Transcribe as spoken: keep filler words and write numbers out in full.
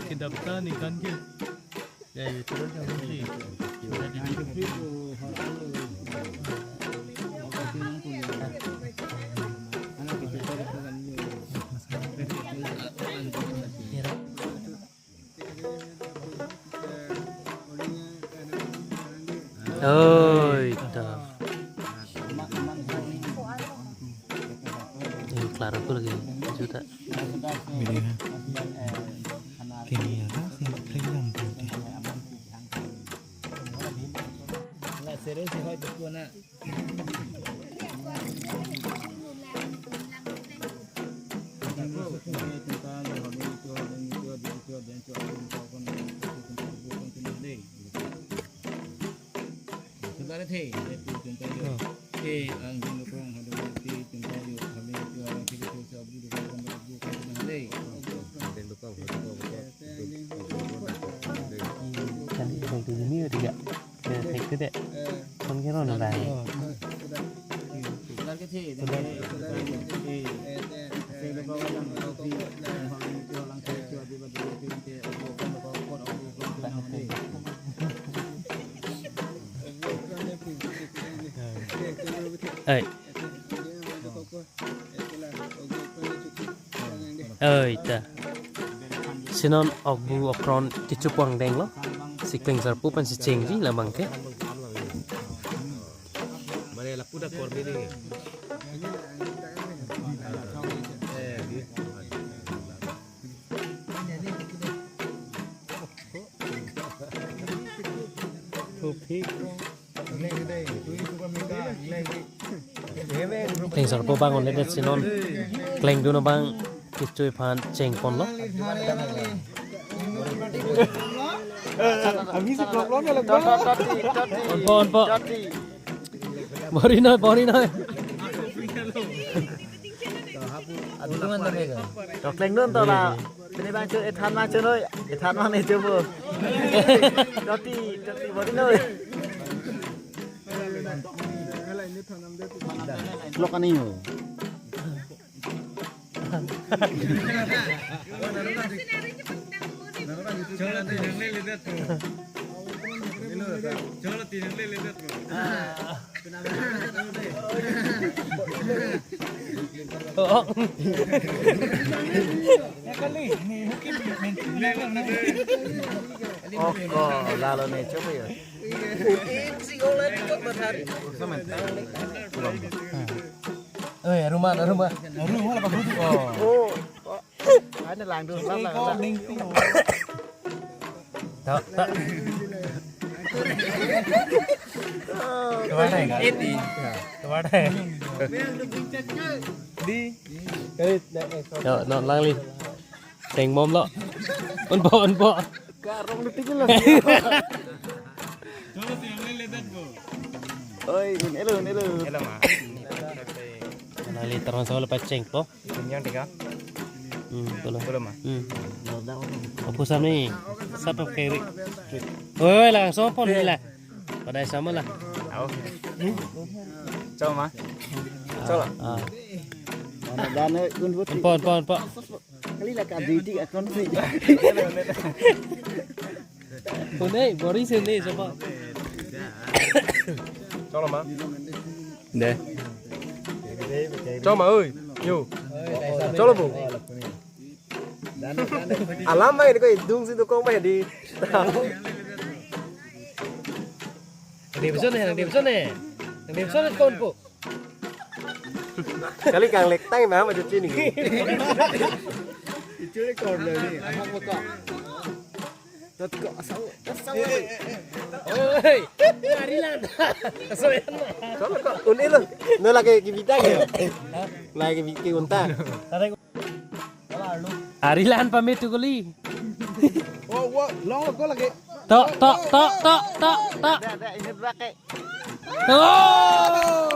Kedap ta ningkan ke. Ya, ya, terus yang kunci. Oi, ta. Eh, klaro ko lagi juta. Bili ha. Kini ya, si play lang tu. Kan itu ini dia. Ke thek ke de. Kon ke ron ba. Ai. Oi, ta. Si non okbu okron kecho pangdeng lo. Si Klengsarpo pen si chengji labang ke. Mane lapu ta korbi ni. Eh, di. Klengsarpo bang onle det si non. Klengdun abang kecho aphan chengpon lo. Ami si klok lo na lagba. Onpo, onpo. Bor-i noi, bor-i noi. To klengdun to la. Pini bang cho, ethan bang cho noi. Ethan bang ne cho bo. Toti, toti bor-i noi. Klok ani ho. Oh, oh. Oh, ko lalo ne coba ya. Oi, rumah, rumah. Rumah apa? Oh. Ano lang doon, lang, lang, lang. Tok, tok. Kemana ya, Kak? Kemana ya? Di. Yo, non lang li. Cheng bom lo. Unpo, unpo. Karong detik lo. Oi, un-elo, un-elo. Hello, ma. Lang li terus sama lepas chengpo. Yang tiga. Hmm, betul. Belum, ma. Hmm. Opo sa ni. Sapa kiri? Oi, langsung pon ni la. Pada sama la. Tahu. Coba, ma. Coba. Ah. Mana dana kun buti. Unpo, unpo, unpo. Kali la ka duty akon si. Unai, bor-i si unai, coba. Cholo, ma. De. Cholo, ma, oi. Yo. Cholo, bo. Alam, ma, ini ko idung si tukong, ma, di. Division ne, division ne. Division ne konpo. Kali kang lek tang ma ma chuchi ni. Ichu ni corner ni. Ahok mo ko. Tot ko asal, asal. Oi, Arilan. Asal ya na. Cholo ko, un-elo. No lagi kibita ke. Lagi kibita unta. Tare ko. Arilan pamit tu kuli. Oh, wa, long ko lagi. Tok, tok, tok, tok, tok, tok. Ada, ada, ini dua ke. Oh!